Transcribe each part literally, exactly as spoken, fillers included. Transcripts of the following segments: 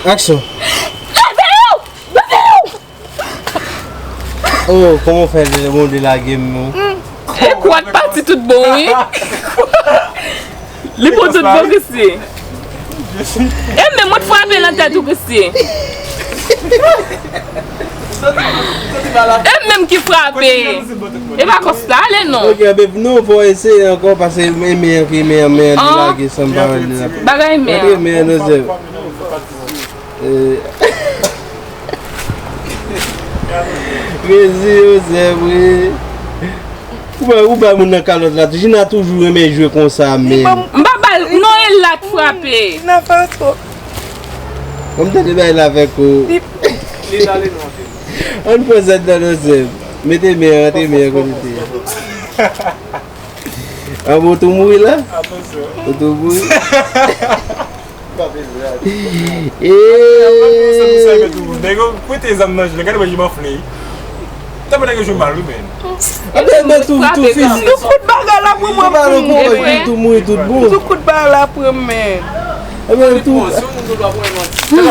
Aksyon. Leve w! Leve w! Oh, kòman w fè de, bon, de lage m, non? E kwat pati tout bon, wi. Li pran tout bon, Christy. E menm mwen t frape nan tèt ou, Christy. E menm ki frape. E pa konsta, ale non. Ok, babe, non, fò eseye ankò, paske e men an ki men an, men an delage san m pa wè li la. Bagay men an. Antre men an nan zèv. Eh. Rezi yo, zèv, wi. Ou bay, ou bay moun nan kalòt la. Jina toujou renmen jwe konsa, men. M pa ba l, non, e l la t frape. Nan fè twòp. Kòm tande bay la avèk ou. Li, li ale non. Ann pran zèt nan nan zèv. Mete men an, antre men an kote te ye. An bon, ou tou mouri la? Atansyon. Ou tou mouri? Nèg yo prete zam nan je, gade mwen je m anfle. Tanpri nèg yo jwe mal wi, men. Anben, men tou, tou fizik. Tou kout bagay la pran mwen pou mwen. Tou mouri tout bon. Tou kout bagay la pran mwen. Anben, tou. Mwen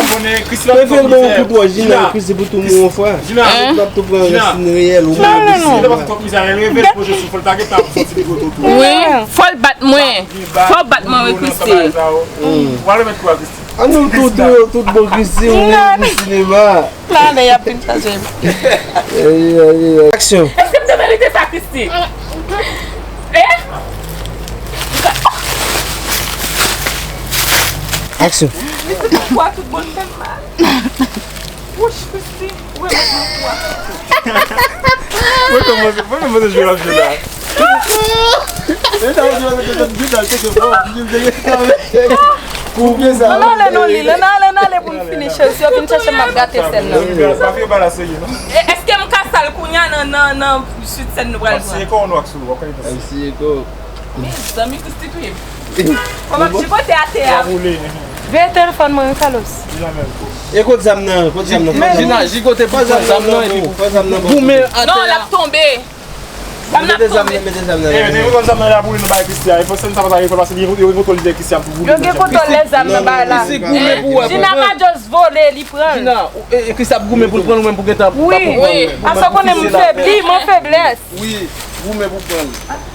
fè l bon kout wòch, Jina, Christy pou tou mouri yon fwa. Jina. L ap tou pran rèsin reyèl ou mwen. Wi, fò l bat mwen. Fò w bat mwen wi, Christy. Ou pral remèt kou a Christy. An nou tou, tou, tout bon, Christy, ou menm pou sinema. Nan, nan, y ap vin chache m. Aksyon. Èske m te merite sa, Christy? Eh? Aksyon. Li tout bon, tout bon, fè m mal. Wouch, Christy. Ou remèt mwen kou a. Mwen kòmanse, mwen kòmanse jwe l ap jwe la. Mwen ta mande mwen te di nan teke fò, di m te gen sa. Koupe sa. Nan ale non li, nan ale, nan ale pou m fini chèz. Si yo vin chèche m, m ap gate sèn nan. Pa fè bagay la serye non. E, èske m ka sal kounye a nan, nan, nan chit sèn nou pral pran? M ap siye kò w non ak sou, w ap konn. M ap siye kò. Mezanmi, Christy touye m. Kòman m jigote atè a? Veye telefòn mwen wi, Carlos. E kot zam nan? Kot zam nan? Jina, jigote pou pran zam nan epi pou pran zam nan. Goumen atè a. Non, l ap tonbe. Zam nan ap tonbe. Mete zam nan, mete zam nan. Eh, mete zam nan la pou li nan bay Christy a. E fò sèn sa pa ta rekòl paske li, li, li, li, li, Christy a pou boule. Yo gen kontwòl lè zam nan bay la. Christy goumen pou wè. Jina pa just vole, li pran. Jina, e, e, Christy ap goumen pou l pran l ou menm pou gentan. Wi. Paske w konnen m febli, mwen feblès. Wi, goumen pou pran l.